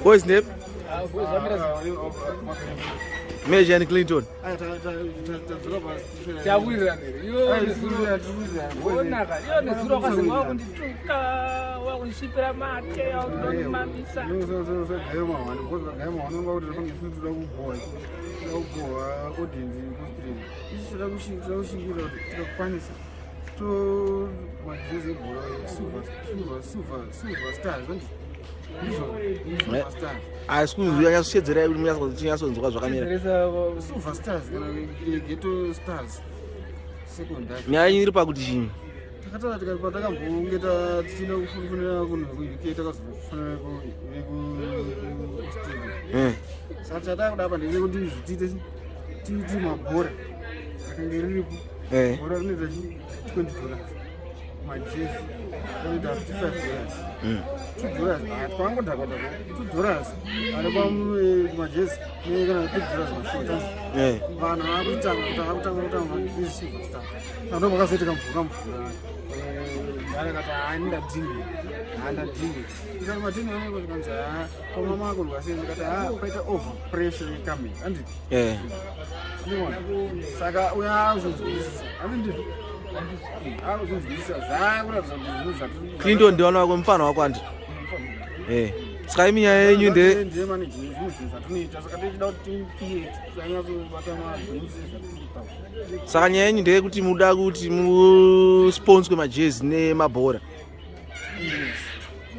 Boys nep Major and Clinton. Wakundisvipira mate, wakundimamisa. To majezi ebhora, silver, silver, silver, silver stars, ndizvo, silver stars. Asi kunyatsosvedzerai kuti munyatsonzwa zvakamira. Silver stars kana ghetto stars secondary. Nyaya yenyu iri pakuti chii? Takataura tikati patakambonge tichida kufonera kunhu vekuUK, takazofonera vekuAustralia. Saka chatava kuda apa ndechekuti zvitiite tiiti mabhora akange riripo. Bhora rinoita chi $20, majezi anoita $55. $2 twangodhakwa dhakwa, $2 ari pamajezi kana $2 mashota. Vanhu vakutanga kutanga kutanga nesilver star, ndo pakazoitika mvura mvura. Akati handadhini, handadhini ikati madhini anenge zvikanzi ha pamama akurwa sei, ndikati ha paita over pressure yekamera, handiti? Ndinoona. Saka uya akuzonzwisisa, andi ndizvo, akuzonzwisisa zvakuratidza kuti zvinhu zvatiri Clinton ndiwana wako, mufana wako, andi? Saka imi nyaya yenyu nde Ndiye manager zvinhu zvinhu zvatinoita, saka tichida kuti tiye tanyatsobata mabhenzi zvatiri kutaura. Saka nyaya yenyu ndeyekuti muda kuti musponswe majezi nemabhora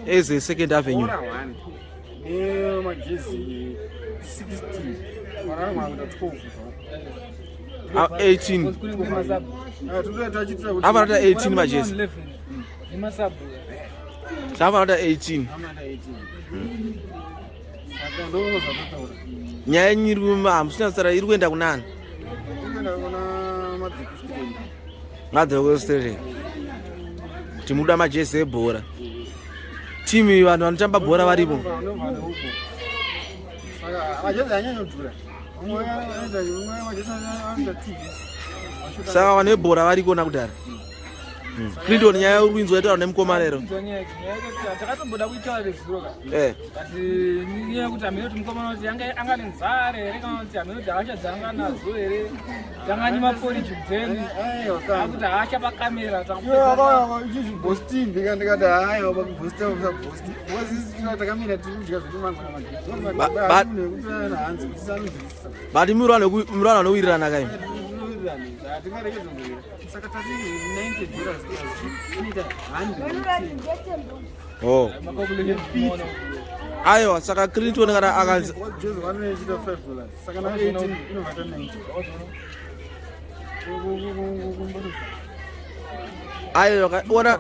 as a Second Avenue. Bhora 1 nemajezi 16, vararama kuita 12 zvavo. Ah, 18. Tachitira kuti Apa anoita 18 majezi. Saka anoita 18. Anoita 18, saka ndo zvatotaura. Nyaya yenyu iri hamusina iri kuenda kunani? Kuenda kuna madhekustreni. Madhekustreni, kuti muda majezi ebhora, timu, vanhu vanotamba bhora varimo. Saka majezi anyanyodhura, umwe anoita, umwe majezi anoita 2. Saka vanhu vebhora variko nakudhara. Clinton, nyaya uri kuinzwa itaura nemukomana ero? Takatomboda kuitaura nezuro ka, but nyaya yekuti hamene kuti mukomana kuti anga nenzara here kana kuti hamene kuti hasha dzaanga nadzo here, tanganyima poriji kudheni akuti hasha pakamera. Ichizvibhostimbi, ndikati haiwa, pakubhosta usabhosti, because isi takamira tiri kudya zvedu mangwana hanzi kuti sanonzwisisa. But muri vanhu vanowirirana kaimi. Hatingarekedza, saka tati $90 inoita 100. Oh, aiwa, saka Clinton kana akanzi Jezi vanoichita $5, saka na 18 inovata 90. Aiwa, ona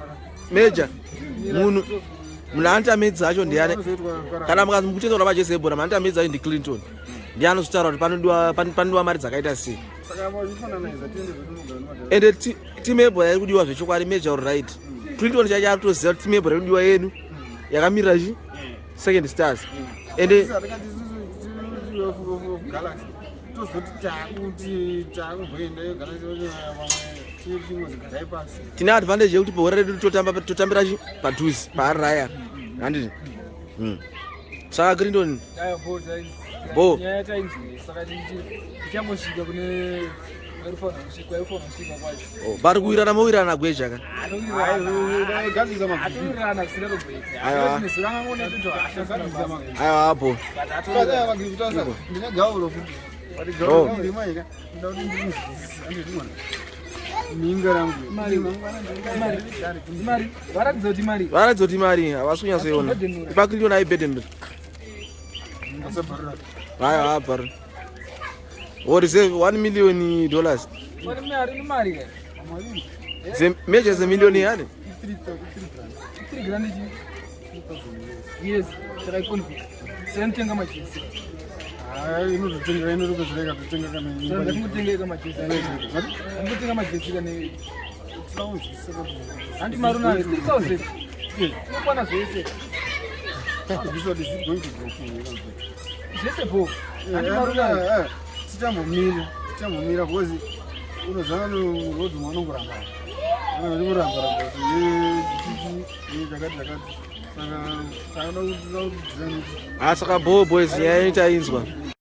Meja, munhu anoita medzi acho ndiani? Kana mukanzi mukutengerwa majezi ebhora, munhu anoita medzi acho ndiClinton, ndiye anozotaura kuti panodiwa mari dzakaita sei. Saka vachifananiza tiende zvetinogara. Ende timu yebhora iri kudiwa zvechokwadi, Meja, all right. Clinton chacho ari kutoziva kuti timu yebhora iri kudiwa yedu yakamirira chi Second Stars, ende Hatikati isusu Galaxy, tozoti takuti takumboenda Galaxy, vamwe tingozigarai pasi. Tine advantage yekuti bhora redu totambira chi padhuze paaraya, handiti? Saka Clinton, Bo. Nyaya tainzwi, saka tichangosvika kune kwaifanira kusvika, kwaifanira kusvika kwacho. Oh, vari kuwirana, mowirirana gweja ka? Gadzisa mabhibhi. Atowirirana zvisina kutoita. Aiwa. Nezuro angangoona kuti hasha zvisina basa. Aiwa, apo. But atowirirana. Ndine gauro futi. Oh. Ndimaika nda kuti ndinzwisise, andizvimona minga rangu. Mari. Mari varatidza kuti mari Varatidza kuti mari havasi kunyatsoiona. Ipa Clinton aibhedhenura. Aiwa, abhari o reserve $1 million. Mari, mari ni mari ka. Meja, zemiliyoni yani. 3 grand chi yes, saka iconflict senotenga majesi. Inototenga, inotopedzera ikatotenga kana. Ndakungotenga majesi, ndakungotenga majesi kane. Handi mari unayo 3000 inokwana zvese. Zvese bo, handi mari unayo? Tichambomira, tichambomira, because unozana rodhi mwanongoramba, vanongoramba ramba kuti chakati chakati. Saka takuda kuti Ha, saka bho boys, nyaya yenyu tainzwa.